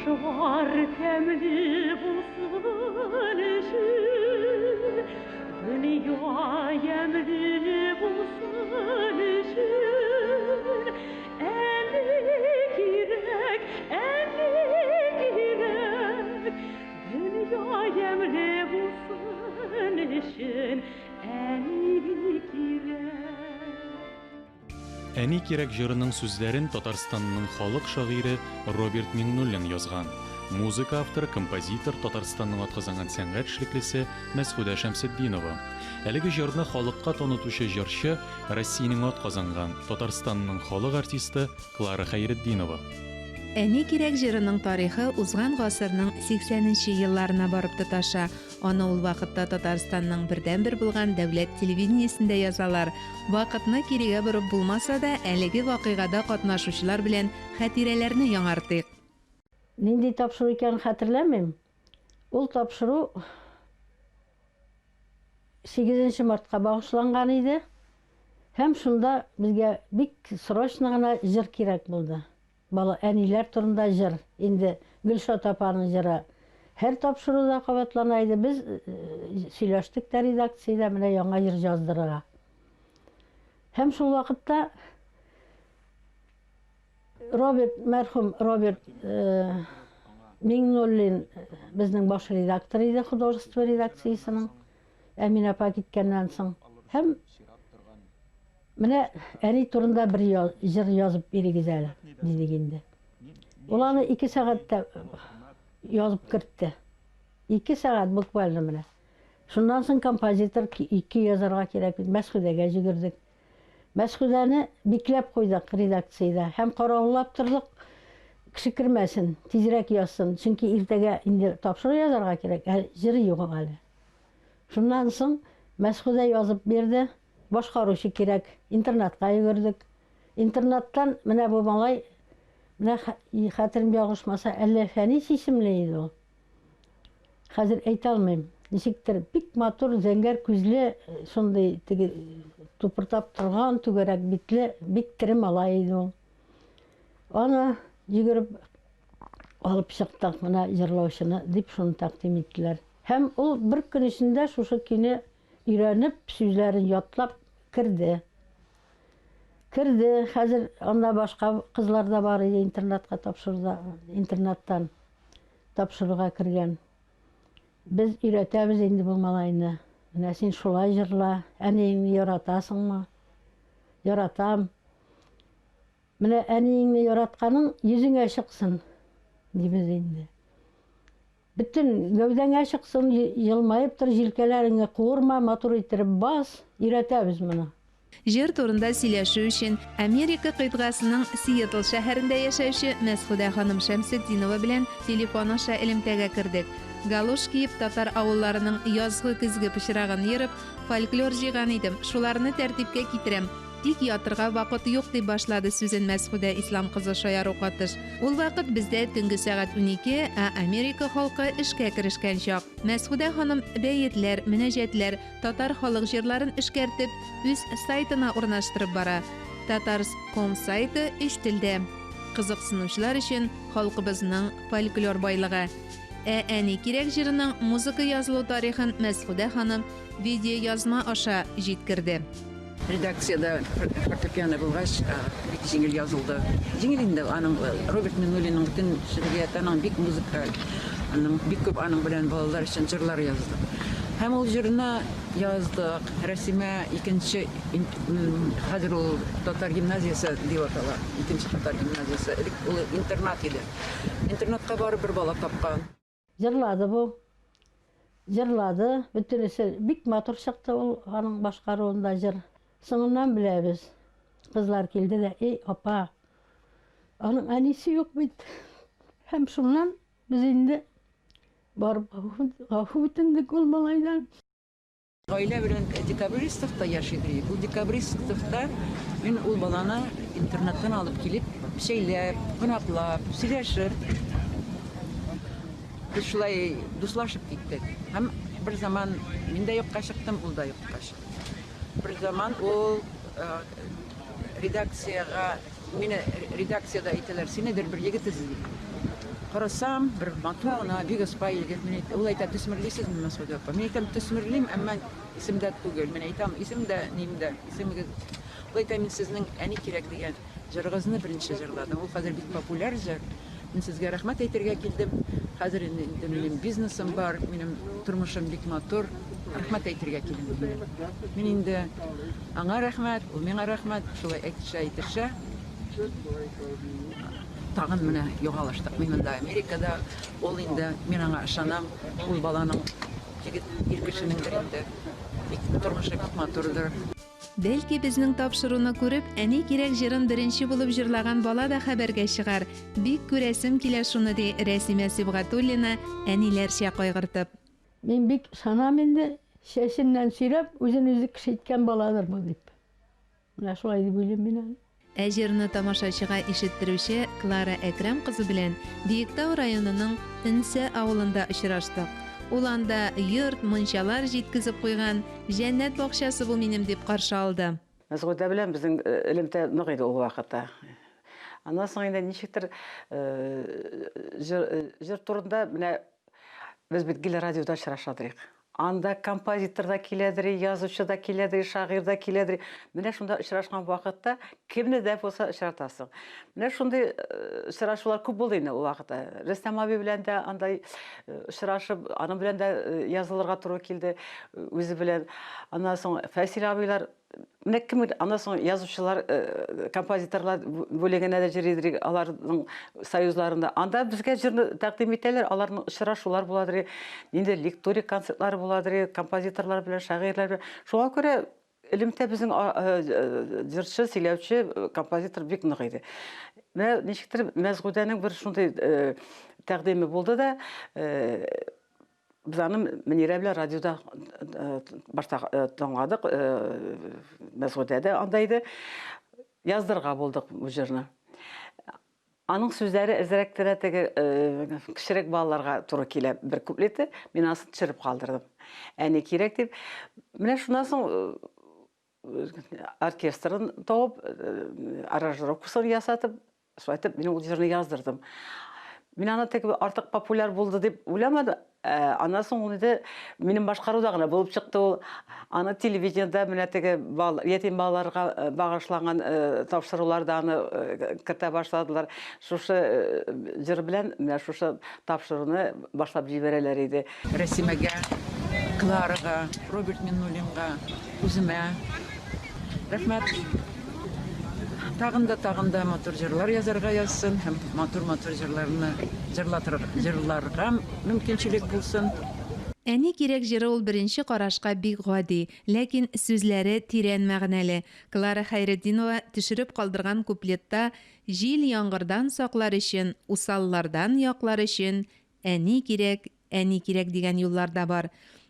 Ашлар тәмле булсын өчен, дөнья ямьле булсын өчен, әни кирәк, әни кирәк, дөнья ямьле булсын өчен, әни кирәк. Әни кирәк җырының сүзләрен Татарстанның халык шагыйре Роберт Миңнуллин язган. Музыка авторы, композитор, Татарстанның атказанган сәнгать эшлеклесе Мәсхүдә Шәмсетдинова. Әлеге җырны халыкка танытучы җырчы, Россиянең атказанган, Татарстанның халык артисты Клара Хәйретдинова. Әни кирәк җырының тарихы узган гасырның 80 нче елларына барып тоташа. Аны ул вакытта Татарстанның бердәнбер булган дәүләт телевидениесендә язалар. Вакытны кирегә борып булмаса да, әлеге вакыйгада катнашучылар белән хатирәләрне яңартыйк. Нинди тапшыру икәнен хәтерләмим. Ул тапшыру сигезенче мартка багышланган иде. Һәм шунда безгә бик срочно гына җыр кирәк булды. Бала, әниләр турында җыр. Инде Гөлшат апаның җыры һәр тапшыруда кабатлана иде. Без сөйләштек тә редакциядә, менә яңа җыр җаздырырга. Һәм шул вакытта Роберт, мәрхүм Роберт Миңнуллин безнең баш редактор иде художество редакциясенең. Әминә апа киткәннән соң. Һәм менә әни турында бер җыр язып бирегез әле, дидек инде. Ул аны ике сәгатьтә язып кертте. Ике сәгать буквально менә. Шуннан соң композитор ике язарга кирәк бит. Мәсхүдәгә җөгердек. Мәсхүдәне бикләп куйдык редакциядә һәм каравыллап тордык, кеше кермәсен, тизрәк язсын, чөнки иртәгә инде тапшыру язарга кирәк, ә җыры юк әле. Шуннан соң Мәсхүдә язып бирде, башкаручы кирәк, интернатка йөгердек. Интернаттан менә бу малай, менә хәтерем ялгышмаса, әллә Фәнис исемле иде ул. Хәзер әйтә алмыйм. Ничектер бик матур, зәңгәр күзле, шундый теге тупыртап торган, түгәрәк битле, бик тере малай иде ул. Аны йөгереп алып чыктык, менә җырлаучыны, дип шуны тәкъдим иттеләр. Һәм ул бер көн эчендә шушы көйне өйрәнеп, сүзләрен ятлап керде. Керде. Хәзер анда башка кызлар да бар иде интернатка тапшыруда, интернаттан. Тапшыруга кергән. Без өйрәтәбез инде бу малайны. Менә син шулай җырла, әниеңне яратасыңмы? Яратам. Менә әниеңне яратканың йөзеңә чыксын, дибез инде. Бөтен гәүдәңә чыксын, елмаеп тор, җилкәләреңне куырма, матур иттереп бас, өйрәтәбез моны. Җыр турында сөйләшү өчен Америка кыйтгасының Сиэтл шәһәрендә яшәүче Мәсхүдә ханым Шәмсетдинова белән телефон аша элемтәгә кердек. Галош киеп татар авылларының язгы-көзге пычрагын ерып, фольклор җыйган идем, шуларны тәртипкә китерәм, тик ятырга вакыт юк, дип башлады сүзен Мәсхүдә Ислам кызы шаяру катыш. Ул вакыт бездә төнге сәгать 12, ә Америка халкы эшкә керешкән чак. Мәсхүдә ханым бәетләр, мөнәҗәтләр, Татар халык җырларын эшкәртеп, үз сайтына урнаштырып бара. Татарс. Ком сайты өч телдә. Кызыксынучылар өчен халкыбызның фольклор байлыгы. Ә Әни кирәк җырының музыка язылу тарихын Мәсхүдә ханым видеоязма аша җиткерде. Редакциядә фортепиано булгач, бик җиңел язылды. Җиңел инде аның Роберт Миннуллинның бөтен шигърияте аның бик музыкаль. Аның бик күп аның белән балалар өчен җырлар яздык. Һәм ул җырны яздык. Рәсимә икенче хәзер ул татар гимназиясе дип атала. Икенче татар гимназиясе. Элек ул интернат иде. Интернатка барып бер бала тапкан. Җырлады бу. Җырлады. Бөтенесе бик матур чыкты ул аның башкаруында җыр. Соңыннан беләбез. Кызлар килде дә, эй, апа, аның әнисе юк бит. Һәм шуннан без инде барып гафу үтендек ул малайдан. Гаилә белән Декабристовта яши ди. Ул Декабристовта мин ул баланы интернаттан алып килеп, чәйләп, кунаклап, сөйләшеп, без шулай дуслашып киттек. Һәм бер заман мин дә юкка чыктым, ул да юкка чыкты. Бер заман ул редакциягә, мине редакциядә әйтәләр, синедер бер егет эзли. Карасам, бер матур гына, бик ыспай егет. Мин әйт, ул әйтә, төсмерлисезме, Мәсгудә апа? Мин әйтәм, төсмерлим, әмма исемдә түгел. Мин әйтәм, исем дә, ним дә, исемегез. Ул әйтә, мин сезнең Әни кирәк дигән җырыгызны беренче җырладым. Ул хәзер бик популяр җыр. Мин сезгә рәхмәт әйтергә килдем. Хәзер инде минем бизнесым бар, минем тормышым бик матур. Рәхмәт әйтергә килдем мин. Мин инде аңа рәхмәт, ул миңа рәхмәт. Шулай әйтешә-әйтешә. Тагын менә югалыштык. Мин монда Америкада, ул инде, мин аңа ышанам, ул баланың егет, ир кешенеңдер инде. Бик тормышы бик матурдыр. Бәлки безнең тапшыруны күреп, Әни кирәк җырын беренче булып җырлаган бала да хәбәргә чыгар. Бик күрәсем килә шуны, ди Рәсимә Сибгатуллина, әниләрчә кайгыртып. Мин бик ышанам инде, чәченнән сөйрәп, үзен үзе кеше иткән баладыр бу дип. Менә шулай дип уйлыйм мин аны. Ә җырны тамашачыга ишеттерүче Клара Әкрәм кызы белән Биектау районының Өнсә авылында очраштык. Ул анда йорт, мунчалар җиткезеп куйган, җәннәт бакчасы бу минем дип каршы алды. Мәсгудә белән безнең элемтә нык иде ул вакытта. Аннан соң инде ничектер җыр, җыр турында менә без бит гел радиода очраша торыйк. Анда композитор да киләдер, язучы да киләдер, шагыйрь дә киләдер. Менә шунда очрашкан вакытта кемне дә булса очратасың. Менә шундый очрашулар күп булды инде ул вакытта. Рөстәм абый белән дә андай очрашып, аның белән дә язылырга туры килде үзе белән. Аннан соң Фәсил абыйлар. Менә кем аннан соң язучылар, композиторлар бүлегенә дә йөридер, аларның союзларында. Анда безгә җырны тәкъдим итәләр, аларның очрашулар буладыр, нинди лекторий концертлары буладыр, композиторлар белән, шагыйрьләр белән. Шуңа күрә элемтә безнең җырчы, сөйләүче, композитор бик нык иде. Менә ничектер Мәсгудәнең бер шундый тәкъдиме булды да, Без аны Мөнирә белән радиода башта тыңладык, Мәсгудә дә анда иде. Яздырырга булдык бу җырны. Аның сүзләре әзрәк кенә теге кечерәк балаларга туры килә бер куплеты, мин анысын төшереп калдырдым. Әни кирәк дип. Менә шуннан соң оркестрын табып, аранжировкасын ясатып, шулай итеп мин ул җырны яздырдым. Мин аны теге артык популяр булды дип уйламадым. Аннан соң ул инде минем башкаруда гына булып чыкты ул. Аны телевидениедә менә теге бал, ятим балаларга багышланган тапшыруларда аны кертә башладылар. Шушы җыр белән менә шушы тапшыруны башлап җибәрәләр иде. Рәсимәгә, Кларага, Роберт Миннуллинга, Үземә рәхмәт. Тагын да, тагын да матур җырлар язарга язсын һәм матур-матур җырларны җырлатыр, җырларга мөмкинчелек булсын. Әни кирәк җыры ул беренче карашка бик гади, ләкин сүзләре тирән мәгънәле. Клара Хәйретдинова төшереп калдырган куплетта Җил-яңгырдан саклар өчен, усаллардан яклар өчен Әни кирәк, әни кирәк дигән юллар да бар.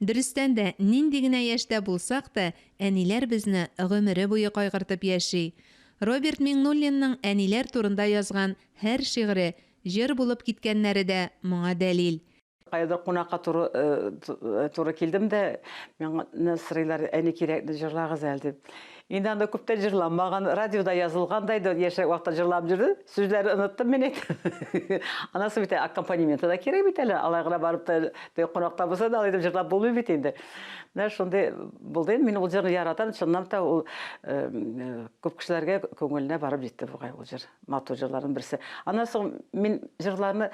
Дөрестән дә, нинди генә яшьтә булсак та, әниләр безне гомере буе кайгыртып яши. Роберт Миңнуллинның әниләр турында язган һәр шигыре җыр булып киткәннәре дә моңа дәлил. Каядыр кунакка туры туры килдем дә, миңа сорыйлар, әни кирәкне җырлагыз әле дип. Инде анда күптән җырламаган, радиода язылган да инде, яшьрәк вакытта җырлап йөрдем. Сүзләрен оныттым мин әйтәм. Аннан соң бит аккомпанементы да кирәк бит әле. Алай гына барып та теге кунакта булса да, алай итеп җырлап булмый бит инде. Менә шундый булды инде. Мин ул җырны яратам. Чыннан та ул күп кешеләргә күңеленә барып җитте бугай ул җыр. Матур җырларның берсе. Аннан соң мин җырларны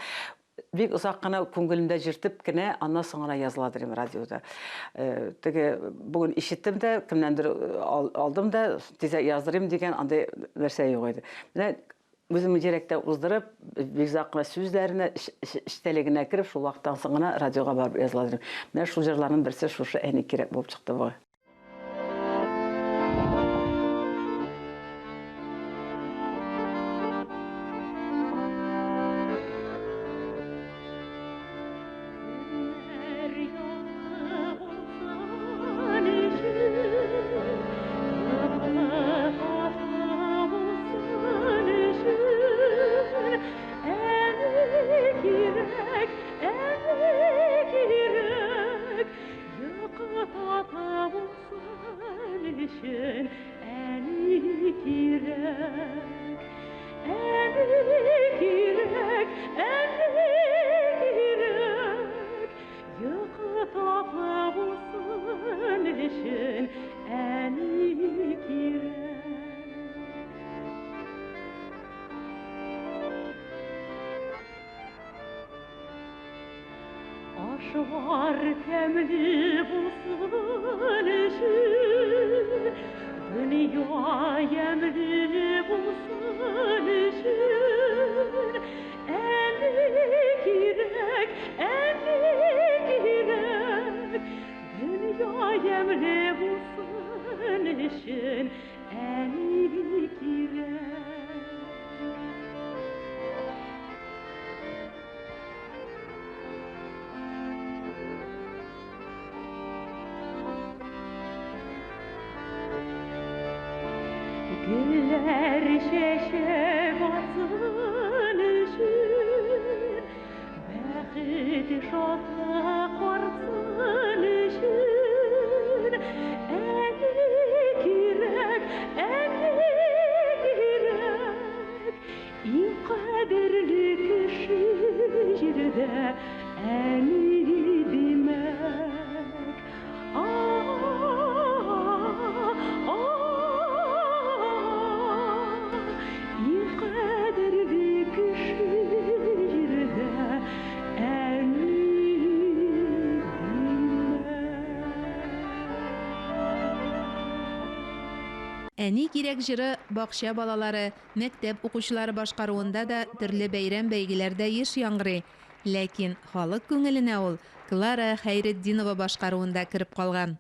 Бик озак кына күңелемдә җиртеп кенә, аннан соң гына языла дирем радиода. Теге бүген ишеттем дә, кемнәндер алдым да, тизрәк яздырыйм дигән андый нәрсә юк иде. Менә үземнең йөрәктә уздырып, бик озак кына сүзләренә, эчтәлегенә кереп, шул вакыттан соң гына радиога барып языла дирем. Менә шул җырларның берсе шушы Әни кирәк булып чыкты бугай. Ашлар тәмле булсын өчен, дөнья ямьле булсын өчен, әни кирәк, әни кирәк. Дөнья ямьле булсын өчен, әни кирәк. Гөлләр чәчәк атсын өчен, бәхет шатлык артсын өчен, әни кирәк, әни кирәк. Иң кадерле кеше җирдә әни димәк. Иң кадерле кеше җирдә әни димәк. Әни кирәк җыры бакча балалары, мәктәп укучылары башкаруында да төрле бәйрәм-бәйгеләрдә еш яңгырый. Ләкин халык күңеленә ул Клара Хәйретдинова башкаруында кереп калган.